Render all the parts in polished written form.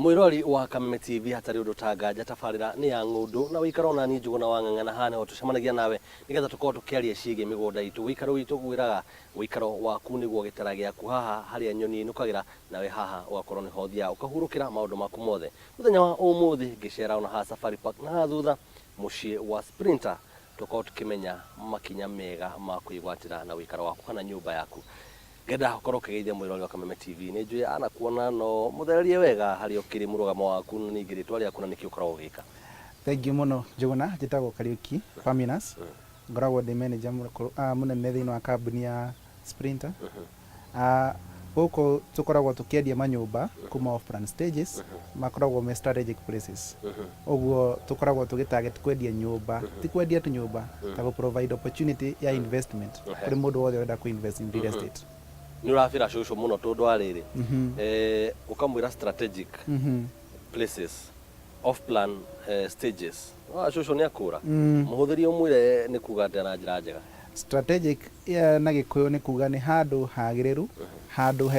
Mwĩrori wa Kameme TV, hatarĩ ũndũ ta nganja, tabarĩra nĩ ya ng'ũndũ na wĩikaro nani Njũgũna wa Ng'ang'a, na haha nĩho tũcemanagia nawe nĩgetha tũkorwo tũkĩaria ciĩgiĩ mĩgũnda itũ. Wĩikaro witũ ngwĩraga wĩikaro waku nĩguo gĩtara gĩaku, haha harĩa nyoni ĩnũkagĩra nawe haha ũgakorwo nĩho ũthiaga ũkahurũkĩra maũndũ maku mothe. Mũthenya wa ũmũthĩ ngĩcera ona haha Safari Park na haha thutha mũciĩ wa Sprinter, tũkorwo tũkĩmenya makinya mega ma kwĩgwatĩra na wĩikaro waku kana nyũmba yaku. Ngenda ũkorwo ũkĩgeithia mwĩrori wa Kameme TV. Nĩ njũĩ anakuona no mũthererie wega harĩa ũkĩrĩ, mũrũgamo waku na ningĩ rĩtwa rĩaku na nĩkĩ ũkoragwo ũgĩka. Thengiũ mũno Njũgũna, njĩtagwo Kariũki Faminus, ngoragwo ndĩ manager mũnene thĩinĩ wa kambuni ya Sprinter. Gũkũ tũkoragwo tũkĩendia manyũmba kuma off plan stages, makoragwo me strategic places. Ũguo tũkoragwo tũgĩ target kwendia nyũmba, ti kwendia tu nyũmba, ta gũ provide opportunity ya investment kũrĩ mũndũ wothe ũrenda kũ invest in real estate. Nĩ ũrabĩra cũcũ mũno tondũ wa rĩrĩ, ũkamwĩra strategic places, off plan stages. Cũcũ nĩ akũra. Mũhũthĩrie ũmwĩre nĩ kuga atĩa na njĩra njega. Strategic na Gĩkũyũ nĩ kuga nĩ handũ hagĩrĩru, handũ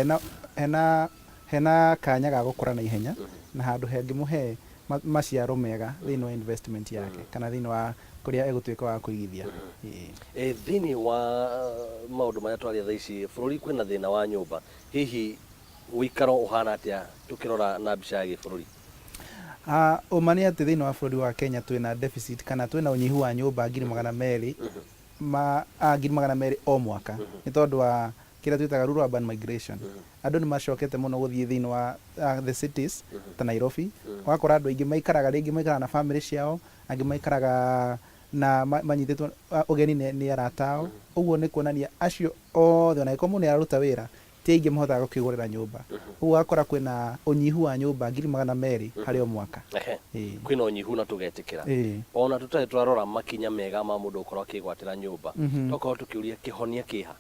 hena kanya ga gũkũra na ihenya, na handũ hangĩmũhe maciaro mega thĩinĩ wa investment yake kana thĩinĩ wa kũrĩa egũtuĩka wa kũigithia. Ĩĩ. Thĩinĩ wa maũndũ marĩa twaria thaa ici, bũrũri kwĩna thĩna wa nyũmba. Hihi ũikaro ũhana atĩa tũkĩrora na mbica ya gĩbũrũri? Ũma nĩ atĩ thĩinĩ wa bũrũri wa Kenya twĩna deficit kana twĩna ũnyihu wa nyũmba 200,000 o mwaka nĩ tondũ wa kĩrĩa twĩtaga rural urban migration. Andũ nĩ macokete mũno gũthiĩ thĩinĩ wa the cities ta Nairobi, ũgakora andũ aingĩ maikaraga, rĩngĩ maikaraga na bamĩrĩ ciao, angĩ maikaraga na manyitĩtwo ũgeni nĩ arata ao. Ũguo nĩ kuonania acio othe, ona angĩkorwo mũndũ nĩ araruta wĩra, ti aingĩ mahotaga gũkĩgũrĩra nyũmba. Ũguo ũgakora kwĩna ũnyihu wa nyũmba 200,000 harĩ o mwaka. Ĩĩ. Kwĩna ũnyihu na tũgetĩkĩra. Ona tũtarĩ twarora makinya mega ma mũndũ gũkorwo akĩgwatĩra nyũmba, tokorwo tũkĩũria kĩhonia kĩha?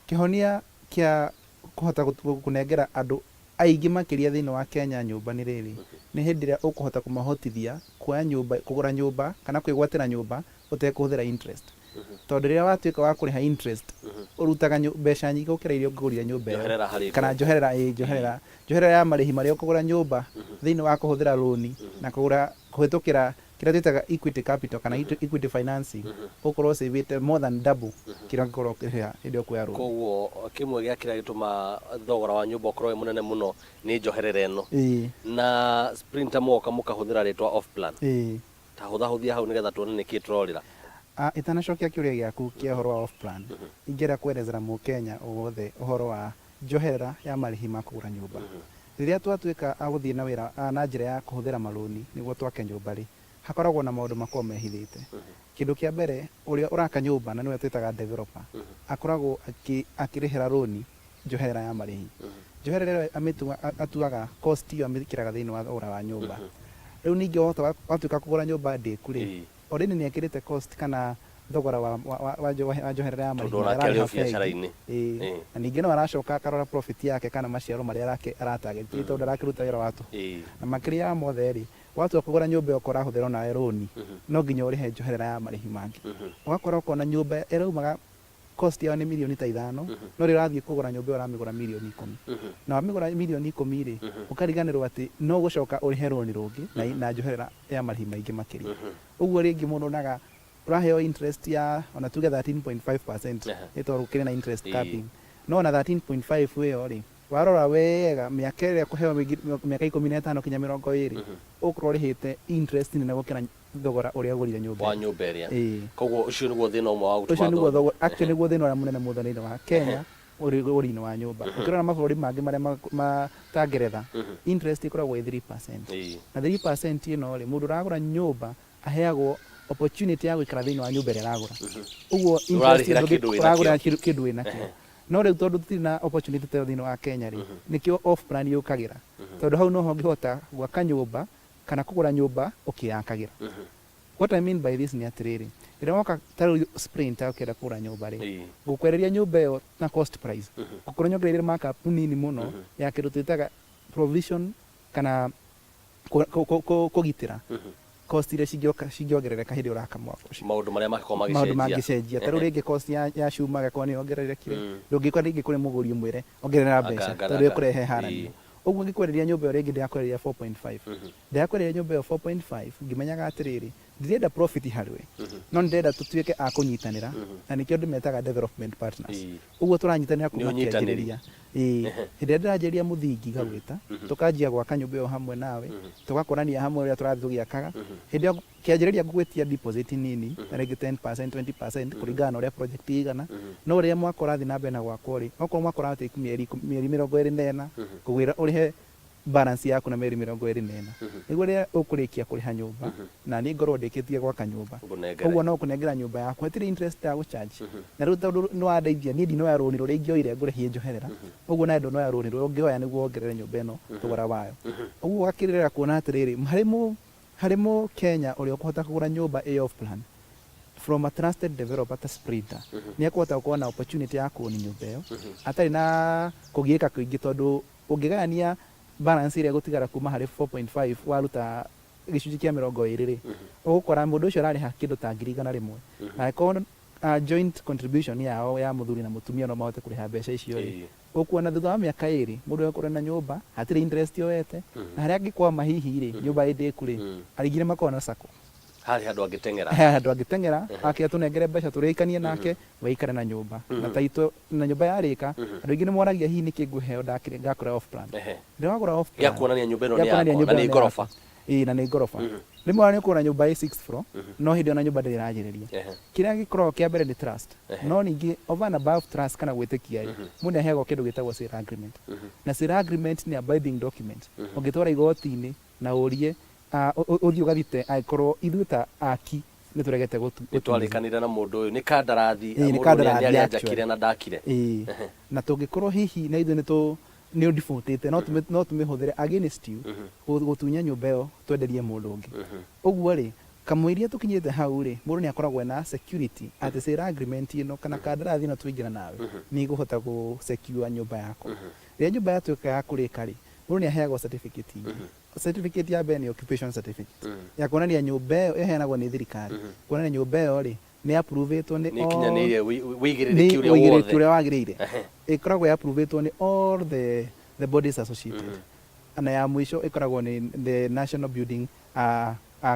Kĩhonia kĩa kũhota kũnengera andũ aingĩ makĩria thĩinĩ wa Kenya nyũmba nĩ rĩrĩ, nĩ hĩndĩ ĩrĩa ũkũhota kũmahotithia kuoya nyũmba, kũgũra nyũmba kana kwĩgwatĩra nyũmba ũtekũhũthĩra interest. Tondũ rĩrĩa watuĩka wa kũrĩha interest, ũrutaga mbeca nyingĩ gũkĩra iria ũngĩgũrire nyũmba ĩyo. Njoherera harĩ Kana ngombo. Njoherera, ĩĩ, njoherera. Njoherera ya marĩhi marĩa ũkũgũra nyũmba thĩinĩ wa kũhũthĩra rũni na kũgũra kũhĩtũkĩra kĩrĩa twĩtaga equity capital kana equity financing, ũgũkorwo ũcĩvĩte more than double kĩrĩa ũngĩkorwo ũkĩrĩha hĩndĩ ĩrĩa ũkuoya rũni. Koguo kĩmwe gĩa kĩrĩa gĩtũmaga thogora wa nyũmba ũkorwo wĩ mũnene mũno nĩ njoherera ĩno. Ĩĩ. Na Sprinter mũgoka mũkahũthĩra rĩtwa off plan. Ĩĩ. Ta hũthahũthia hau nĩgetha tuone nĩkĩ tũrorĩra. Itanacokia kĩũria gĩaku kĩa ũhoro wa off plan, ingĩenda kwerezera mũkenya o wothe ũhoro wa njoherera ya marĩhi ma kũgũra nyũmba. Rĩrĩa twatuĩka a gũthiĩ na wĩra na njĩra ya kũhũthĩra marũni nĩguo twake nyũmba-rĩ, hakoragwo na maũndũ makoragwo mehithĩte. Kĩndũ kĩa mbere, ũrĩa ũraka nyũmba na nĩwe twĩtaga developer, akoragwo akĩrĩhĩra rũni njoherera ya marĩhi. Njoherera ĩyo atuaga cost ĩyo amĩkĩraga thĩinĩ wa thogora wa nyũmba. Rĩu ningĩ wahota watuĩka kũgũra nyũmba ndĩku-rĩ, already nĩ ekĩrĩte cost kana thogora wa njoherera ya marĩhi Tondũ marĩa onake arĩ o ararĩha bengi. biacara-inĩ. Ĩĩ. Na ningĩ no aracoka akarora profit yake kana maciaro marĩa ara target tondũ ndarakĩruta wĩra wa tũhũ. Na makĩria ya mothe rĩ, watua kũgũra nyũmba ĩyo okorwo ũrahũthĩra onawe rũni, no nginya ũrĩhe njoherera ya marĩhi mangĩ. Ũgakora ũkona nyũmba ĩraumaga cost yayo nĩ mirioni ta 5, no rĩrĩa ũrathiĩ kũgũra nyũmba ĩyo ũramĩgũra mirioni 10. Na wamĩgũra mirioni 10 rĩ, ũkariganĩrwo atĩ no ũgũcoka ũrĩhe rũni rũngĩ na njoherera ya marĩhi maingĩ makĩria. Ũguo rĩngĩ mũndũ onaga ũraheo interest ya ona tuge 13.5% nĩ tondũ gũkĩrĩ na interest capping. No ona 13.5 ĩyo rĩ, warora wega mĩaka ĩrĩa ũkũheo mĩaka 15 kinya 20, ũgũkorwo ũrĩhĩte interest nene gũkĩra thogora ũrĩa ũgũrire nyũmba wa ĩyo. Nyũmba ĩrĩa. Ĩĩ. Koguo ũcio nĩguo thĩna ũmwe wa Ũcio gũtũma nĩguo thogora, actually nĩguo thĩna ũrĩa mũnene mũno thĩinĩ wa Kenya ũgũri-inĩ wa nyũmba. Ũkĩrora mabũrũri mangĩ marĩa ta Ngeretha, interest ĩkoragwo ĩ 3%. Na 3% ĩno rĩ, mũndũ ũragũra nyũmba aheagwo opportunity ya gũikara thĩinĩ wa nyũmba ĩrĩa aragũra. Ũguo interest Ũrarĩhĩra ĩyo kĩndũ wĩnakĩo. Ũragũra kĩndũ wĩnakĩo. No rĩu tondũ tũtirĩ na opportunity ta ĩyo thĩinĩ wa Kenya rĩ, nĩkĩo off plan yũkagĩra. Tondũ hau noho ũngĩhota gwaka nyũmba kana kũgũra nyũmba ũkĩyakagĩra. What I mean by this nĩ atĩrĩrĩ, rĩrĩa woka ta rĩu Sprinter ũkĩenda kũgũra nyũmba rĩ, ngũkwereria nyũmba ĩyo na cost price. Ngũkorwo nyongereire mark up nini mũno ya kĩndũ twĩtaga provision kana kũgitĩra cost iria cingĩoka cingĩongerereka hĩndĩ ĩrĩa ũraka mwako ũcio. Maũndũ marĩa mangĩkorwo Maũndũ magĩcenjia. Mangĩcenjia. Ta rĩu rĩngĩ cost ya cuma ĩgakorwo nĩ yongererekire. Ndũngĩũka rĩngĩ kũrĩ mũgũri ũmwĩre ongerera mbeca Anga, tondũ anga. ĩkũrehe haranio. Ũguo ngĩkwenderia nyũmba ĩyo rĩngĩ ndĩrakwenderia 4.5. Ndĩrakwenderia nyũmba ĩyo 4.5 ngĩmenyaga atĩrĩrĩ, ndirenda profit harĩ we, no nĩndĩrenda tũtuĩke a kũnyitanĩra, na nĩkĩo ndĩmetaga development partners. Ũguo tũranyitanĩra Nĩ kuma ũnyitanĩri. kĩanjĩrĩria. Ĩĩ, hĩndĩ ĩrĩa ndĩranjĩrĩria mũthingi ngagwĩta, tũkanjia gwaka nyũmba ĩyo hamwe nawe, tũgakorania hamwe ũrĩa tũrathiĩ tũgĩakaga. Hĩndĩ ĩyo kĩanjĩrĩria ngũgwĩtia deposit nini, ta rĩngĩ 10%, 20% kũringana na ũrĩa project ĩigana, no rĩrĩa mwaka ũrathiĩ na mbere na gwakwo rĩ, okorwo mwaka ũrathiĩ mĩeri 24, ngũgwĩra ũrĩhe balance yaku na mĩeri 24. Nĩguo rĩrĩa ũkũrĩkia kũrĩha nyũmba, na niĩ ngorwo ndĩkĩtie gwaka nyũmba. Ngũnengere. Ũguo no ngũnengera nyũmba yaku, hatirĩ interest ndagũ charge. Na rĩu tondũ nĩ wandeithia, niĩ ndinoya rũni rũrĩa ingĩoire ngũrĩhie njoherera, ũguo nawe ndũnoya rũni rũrĩa ũngĩoya nĩguo wongerere nyũmba ĩno thogora wayo. Ũguo ũgakĩrĩra kuona atĩrĩrĩ, harĩ mũ Kenya ũrĩa ũkũhota kũgũra nyũmba ĩ off plan from a trusted developer ta Sprinter, nĩ ekũhota gũkorwo na opportunity ya kũoni nyũmba ĩyo atarĩ na kũgiĩka kũingĩ, tondũ ũngĩgayania balance ĩrĩa ĩgũtigara kuma harĩ 4.5 waruta gĩcunjĩ kĩa 20 rĩ, ũgũkora mũndũ ũcio ararĩha kĩndũ ta 100,000. Na angĩkorwo joint contribution yao ya mũthuri na mũtumia no mahote kũrĩha mbeca icio rĩ, ũkuona thutha wa mĩaka 2 mũndũ egũkorwo na nyũmba hatirĩ interest yoete, na harĩa angĩkwama hihi rĩ, nyũmba ĩ ndĩku rĩ, arĩa aingĩ nĩ makoragwo na sacco. Harĩ handũ angĩteng'era. He handũ angĩteng'era ake atũnengere mbeca tũrĩkanie nake waikare na nyũmba na taito na nyũmba yarĩka. Andũ aingĩ nĩ moragia hihi nĩkĩ ngũheo ndakũra off plan. Rĩrĩa wagũra off Gĩa plan kuonania nyũmba ĩno nĩ gĩa kuonania yakwa nyũmba na ĩyo nĩ nĩ ngoroba. yakwa. Ĩĩ, na nĩ ngoroba. Rĩmwe ona nĩ ũkũgũra nyũmba ĩ sixth floor, no hĩndĩ ĩyo na nyũmba ndĩrĩ ĩranjĩrĩria. Kĩrĩa gĩkoragwo kĩa mbere nĩ trust. No ningĩ over and above trust kana gwĩtĩkia rĩ, mũndũ nĩ aheagwo kĩndũ gĩtagwo sale agreement. Na sale agreement nĩ a binding document. Ũngĩtwara igoti-inĩ na ũrie ũthiĩ ũgathite angĩkorwo ithuĩ ta aki nĩ tũregete Nĩ twarĩkanĩire na mũndũ ũyũ nĩ kandarathi. Ĩĩ, nĩ Mũndũ kandarathi nĩ actually. arĩanjakire na ndakire. Ĩĩ, na tũngĩkorwo hihi na ithuĩ nĩ tũ nĩ ũdefaultĩte, no tũmĩhũthĩre against you gũtunya nyũmba ĩyo twenderie mũndũ ũngĩ. Ũguo rĩ, kamũiria tũkinyĩte hau rĩ, mũndũ nĩ akoragwo na security atĩ sale agreement ĩno kana kandarathi ĩno twaingĩra nawe nĩ ĩkũhota gũ secure nyũmba yakwa. Rĩrĩa nyũmba yatuĩka ya kũrĩka rĩ, mũndũ nĩ aheagwo certificate igĩrĩ. Certificate ya mbere nĩ occupation certificate ya kuonania nyũmba ĩyo ĩheanagwo nĩ thirikari, kuonania nyũmba ĩyo rĩ, nĩ approve-ĩtwo nĩ Nĩ all ĩkinyanĩirie wĩigĩrĩrĩki nĩ ũrĩa ũigĩrĩrĩki wothe ũrĩa wagĩrĩire. Ĩkoragwo ĩ approve-ĩtwo nĩ all the bodies associated. Na ya mũico ĩkoragwo nĩ the National Building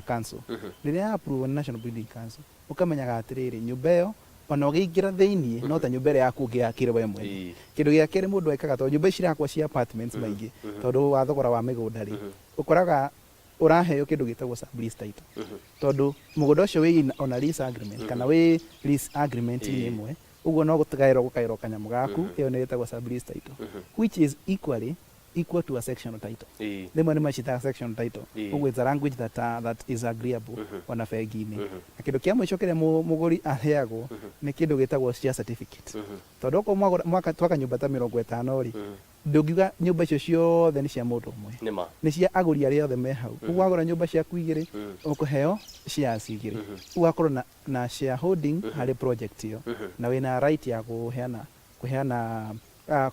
Council. Rĩrĩa ya approve nĩ National Building Council, ũkamenyaga atĩrĩrĩ, nyũmba ĩyo ona ũgĩingĩra thĩiniĩ no ta nyũmba ĩrĩa yaku ũngĩakire we mwene. Kĩndũ gĩa kerĩ mũndũ ekaga, tondũ nyũmba ici irakwo cia apartments maingĩ, tondũ wa thogora wa mĩgũnda rĩ, ũkoraga ũraheo kĩndũ gĩtagwo sublease title, tondũ mũgũnda ũcio wĩ on a lease agreement kana wĩ lease agreement-inĩ ĩmwe. Ũguo no gũgaĩrwo gũkaĩrwo kanyamũ gaku. Ĩyo nĩ ĩtagwo sublease title, which is equally equal to a sectional title. Rĩmwe nĩ macitaga sectional title. Ũguo it's a language that is agreeable ona bengi-inĩ. Na kĩndũ kĩa mũico kĩrĩa mũgũri aheagwo nĩ kĩndũ gĩtagwo share certificate, tondũ okorwo mwagũra mwaka twaka nyũmba ta 50 rĩ, ndũngiuga nyũmba icio ciothe nĩ cia mũndũ ũmwe. Nĩ ma. Nĩ cia agũri arĩa othe me hau. Ũguo wagũra nyũmba ciaku igĩrĩ, ũkũheo shares igĩrĩ. Ũgakorwo na shareholding harĩ project ĩyo, na wĩna right ya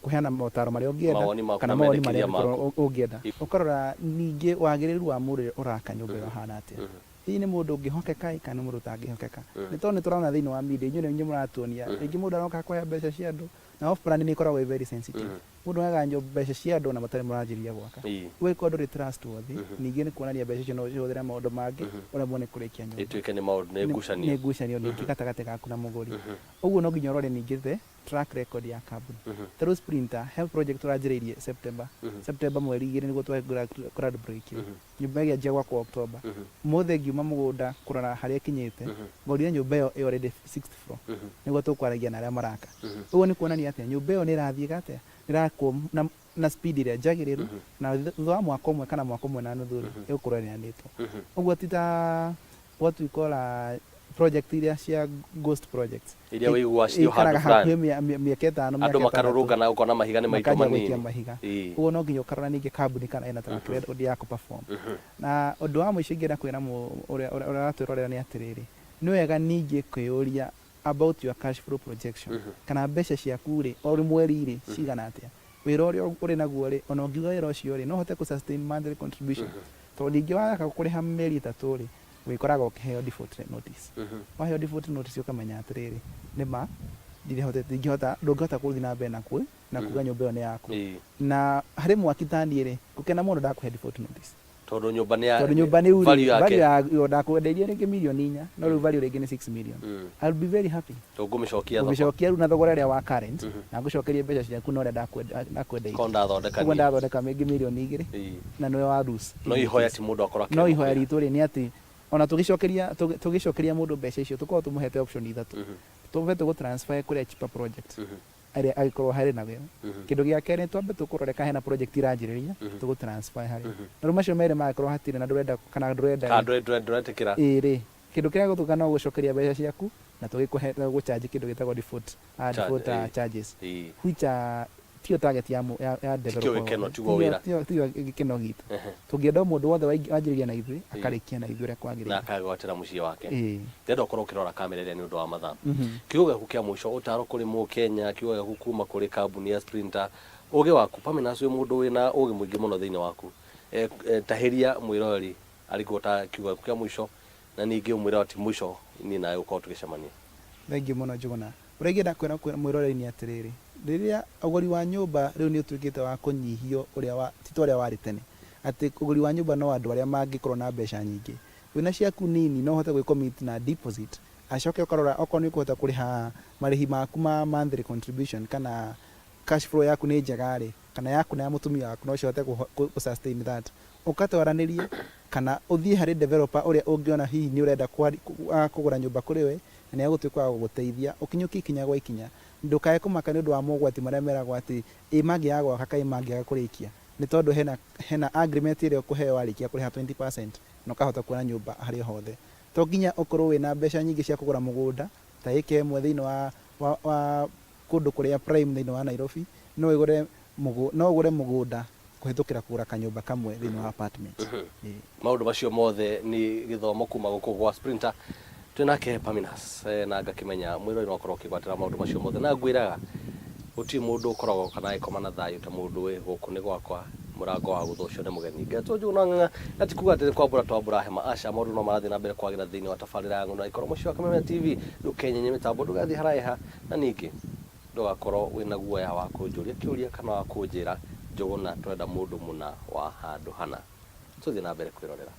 kũheana motaro marĩa ũngĩenda Mawoni maku kana na mawoni marĩa mendekithia ũngĩkorwo maku. ũngĩenda. Ũkarora ningĩ wagĩrĩru wa mũndũ ũrĩa ũraka nyũmba ĩyo ahana atĩa, hihi nĩ mũndũ ũngĩhokeka ĩ kana nĩ mũndũ ũtangĩhokeka, nĩ tondũ nĩ tũrona thĩinĩ wa media, inyuĩ nĩ inyuĩ mũratuonia rĩngĩ mũndũ aroka kũoya mbeca cia andũ, na off plan nĩ ĩkoragwo ĩ very sensitive. Mũndũ oyaga mbeca cia andũ na matarĩ mũranjĩrĩria gwaka. Ũgĩkorwo ndũrĩ trustworthy, ningĩ nĩ kuonania mbeca icio no ũcihũthĩre maũndũ mangĩ, ũremwo nĩ kũrĩkia nyũmba. Ĩtuĩke nĩ maũndũ nĩ ngucanio. Nĩ ngucanio ningĩ gatagatĩ gaku na mũgũri. Ũguo no nginya ũrore ningĩ the track record ya kambuni. Ta rĩu Sprinter he project tũranjĩrĩirie September mweri 2 nĩguo twa ground break. Nyũmba ĩgĩanjia gwakwo October. Ũmũthĩ ngiuma mũgũnda kũrora harĩa ĩkinyĩte, ngorire nyũmba ĩyo ĩ already sixth floor, nĩguo tũkwaragia na arĩa maraka. Ũguo nĩ kuonania atĩa? Nyũmba ĩyo nĩ ĩrathiĩ atĩa? Nĩ ĩrakwo na speed ĩrĩa njagĩrĩru, na thutha wa mwaka ũmwe kana mwaka ũmwe na nuthu rĩ, ĩgũkorwo ĩneanĩtwo. Ũguo ti ta what we call a project iria cia ghost projects. Iria wĩiguaga cirĩ o Ikaraga handũ fulani. hakuhĩ mĩaka 5, Andũ mĩaka 6. Makarũrũngana ũkona mahiga nĩ maitwo Makanjia gũikia manini. mahiga. Ũguo no nginya ũkarora ningĩ kambuni kana ĩna track record ya kũ-perform. Na ũndũ wa mũico ingĩenda kwĩra ũrĩa ũratwĩrorera nĩ atĩrĩrĩ, nĩ wega ningĩ kwĩyũria about your cash flow projection, kana mbeca ciaku rĩ, o mweri rĩ, cigana atĩa. Wĩra ũrĩa ũrĩ naguo rĩ, ona ũngiuga wĩra ũcio rĩ, no ũhote kũ sustain monthly contribution? Tondũ ningĩ waga kũrĩha mĩeri 3 rĩ, wĩkoraga ũkĩheo default notice. Waheo default notice, ũkamenya atĩrĩrĩ, nĩ ma Ndirĩhotete, ndingĩhota, ndũngĩhota gũthiĩ na mbere na kũ na kuga nyũmba ĩyo nĩ yaku. Na harĩ mwaki ta niĩ rĩ, ngũkena mũno ndakũhe default notice. Tondũ nyũmba nĩ ya Tondũ nyũmba nĩ value yake. Value yayo ndakwendeirie rĩngĩ mirioni inya, no rĩu value rĩngĩ nĩ 6 million. I'll be very happy. Ũngũmĩcokia thoko. Ngũmĩcokia rĩu na thogora ũrĩa wa current, na ngũcokerie mbeca ciaku na ũrĩa ndakwendeirie. Korwo ndathondeka Ũguo niĩ. ndathondeka rĩngĩ mirioni igĩrĩ, na nĩwe wa lose. No ihoya ti mũndũ akorwo No ihoya akĩamũkĩra. ritũ rĩ, nĩ atĩ ona tũgĩcokeria tũgĩcokeria mũndũ mbeca icio, tũkoragwo tũmũhete option ithatũ. Twambe tũgũ transfer kũrĩa cheaper project ĩrĩa angĩkorwo harĩ nayo. Kĩndũ gĩa kerĩ twambe tũkũrore kana hena project iranjĩrĩria tũgũ transfer harĩa. Na rĩu macio merĩ mangĩkorwo hatirĩ na ndũrenda kana ndũrenda Kana ndũretĩkĩra. Ĩĩ rĩ, kĩndũ kĩrĩa gũtũka no gũcokeria mbeca ciaku na tũgĩkũhe gũ charge kĩndũ gĩtagwo default default charges which are tiyo target ya ya, ya developer. Tikio gĩkeno, tiguo wĩra. Tiyo tiyo gĩkeno gitũ. Tũngĩenda o mũndũ wothe wanjĩrĩria na ithuĩ akarĩkia na ithuĩ ũrĩa kwagĩrĩire. Na akegwatĩra mũciĩ wake. Ndĩrenda ũkorwo ũkĩrora kamera ĩrĩa nĩ ũndũ wa mathaa. Kiugo gĩaku kĩa mũico, ũtaro kũrĩ mũkenya, kiugo gĩaku kuma kũrĩ kambuni ya Sprinter, ũgĩ waku, Paminas wĩ mũndũ wĩna ũgĩ mũingĩ mũno thĩinĩ waku. Tahĩria mwĩroreri arĩ ta kiugo gĩaku kĩa mũico na ningĩ ũmwĩre ti mũico niĩ nawe gũkorwo tũgĩcemania. Thengiũ mũno Njũgũna. Ũrĩa ingĩenda kwĩra mwĩroreri nĩ atĩrĩrĩ, rĩrĩa ũgũri wa nyũmba rĩu nĩ ũtuĩkĩte wa kũnyihio ũrĩa wa, ti ta ũrĩa warĩ tene, atĩ ũgũri wa nyũmba no andũ arĩa mangĩkorwo na mbeca nyingĩ. Wĩna ciaku nini no ũhote gwĩ commit na deposit, acoke ũkarora okorwo nĩ ũkũhota kũrĩha marĩhi maku ma monthly contribution kana cash flow yaku nĩ njega rĩ, kana yaku na ya mũtumia waku no cihote gũ sustain that. Ũka twaranĩrie kana ũthiĩ harĩ developer ũrĩa ũngĩona hihi nĩ ũrenda kũgũra nyũmba kũrĩ we, na nĩ egũtuĩka wa gũgũteithia ũkinyũkie ikinya gwa ikinya. Ndũkae kũmaka nĩ ũndũ wa mogwati marĩa meragwo atĩ ĩ mangĩaga gwaka kaĩ mangĩaga kũrĩkia, nĩ tondũ hena hena agreement ĩrĩa ũkũheo warĩkia kũrĩha 20% na ũkahota kuona nyũmba harĩa hothe. To nginya ũkorwo wĩna mbeca nyingĩ cia kũgũra mũgũnda ta ĩka ĩmwe thĩinĩ wa wa wa kũndũ kũrĩa prime thĩinĩ wa Nairobi, no wĩgũre no ũgũre mũgũnda kũhĩtũkĩra kũgũra kanyũmba kamwe thĩinĩ wa apartment. Ĩĩ. Maũndũ macio mothe nĩ gĩthomo kuma gũkũ gwa Sprinter. Twĩ nake Paminas na ngakĩmenya mwĩroreri no akorwo ũkĩgwatĩra maũndũ macio mothe na ngwĩraga gũtirĩ mũndũ ũkoragwo kana agĩkoma na thayũ ta mũndũ wĩ gũkũ nĩ gwakwa mũrango wa gũthũcio nĩ mũgeni. Ngetwo Njũgũna Ng'ang'a na ti kuga atĩ nĩ kwambũra twambũra hema aca, maũndũ no marathiĩ na mbere kwagĩra thĩinĩ wa tabarĩra ya Ng'ũndũ na ikorwo mũciĩ wa Kameme TV. Ndũkenyenye mĩtambo ndũgathiĩ haraiha na ningĩ Ndũgakorwo wĩna guoya wa kũnjũria kĩũria kana wa kũnjĩra, Njũgũna tũrenda mũndũ mũna wa handũ hana. Tũthiĩ na mbere kwĩrorera.